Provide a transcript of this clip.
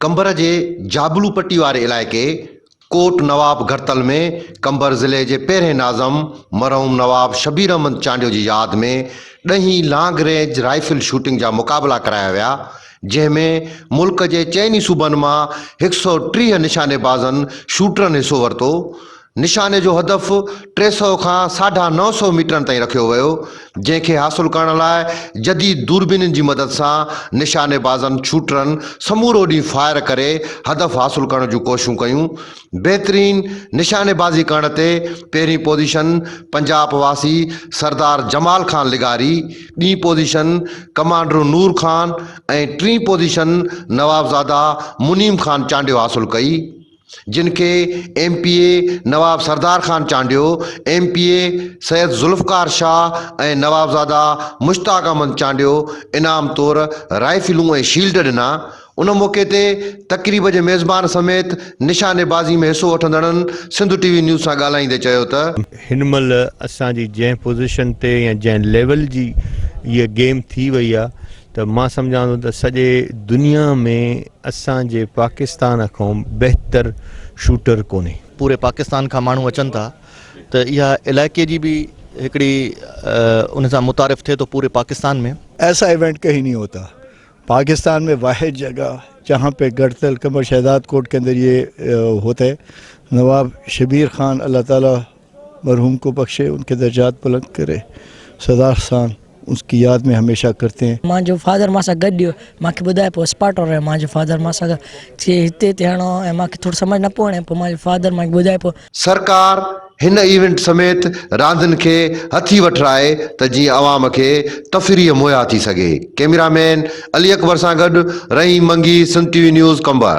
قمبر جي جابلو پٽي واري علائقي ڪوٽ نواب گهرتل ۾ قمبر ضلعي جي پهرين ناظم مرحوم نواب شبير احمد چانڊيو جي ياد ۾ ڏهين لانگ رينج رائفل شوٽنگ جا مقابلا ڪرايا ويا جنهن ۾ ملڪ جي چئني صوبن مان هڪ سئو 30 نشاني بازن شوٽرن حصو ورتو نشاني جو هدف 300 کان ساڍا 900 ميٽرن تائين رکيو ويو، جنهن کي حاصل ڪرڻ لاء جديد دوربينين جي مدد سان نشانيبازن شوٽرن سمورو ڏينهن فائر ڪري هدف حاصل ڪرڻ جون ڪوششون ڪيون. بهترين نشانيبازي ڪرڻ تي پهرين پوزيشن پنجاب واسي سردار جمال خان لغاري، ٻي پوزيشن ڪمانڊر نور خان ۽ ٽين پوزيشن نوابزاده منيم خان چانڊيو حاصل ڪئي. جن کي M P A Nawab Sardar Khan Chandio, M P A Syed Zulfiqar Shah ۽ Nawabzada Mushtaq Ahmed Chandio انعام طور رائفلون ۽ شيلڊ ڏنا. ان موقعي تي تقريب جي ميزبان سميت نشاني بازي ۾ حصو وٺندڙن سنڌ ٽي وي نيوز سان ڳالهائيندي چيو ته. هن مهل اسان جي جنهن پوزيشن تي يا جنهن ليول جي هيء گيم ٿي وئي آهي ته مان سمجهان ٿو ته سڄي دنيا ۾ اسان جي پاڪستان کان بهتر شوٽر ڪونهي. پوري پاڪستان کان ماڻهو اچن ٿا ته اها علائقي جي به هڪڙي ان سان متعارف ٿئي ٿو پوري پاڪستان ۾. ايسا ايونٽ ڪهين نهين هوتا پاڪستان ۾ واحد جگه جهان پي گڙتل قمر شهداد ڪوٽ ڪي اندر يه هوتا هي نواب شبير خان الله تعالي مرحوم کو بخشي ان ڪي درجات بلند ڪري سردار خان اس ڪي ياد ۾ هميشه ڪرتي هين. مانجو فادر مان سان گڏ مانکي ٻڌائي پيو اسپاٽ وارو مانجو فادر مان سان چي هتي هتي هڻو ۽ مانکي ٿورو سمجھ نه پيو اچي پوء مانجو فادر مانکي ٻڌائي پيو. سرڪار هن ايونٽ سميت راندين کي هٿي وٺرائي ته جيئن عوام کي تفريح مهيا ٿي سگهي. ڪئميرا مين علي اڪبر سان گڏ Rahim Mangi, Sindh T V news, Qambar.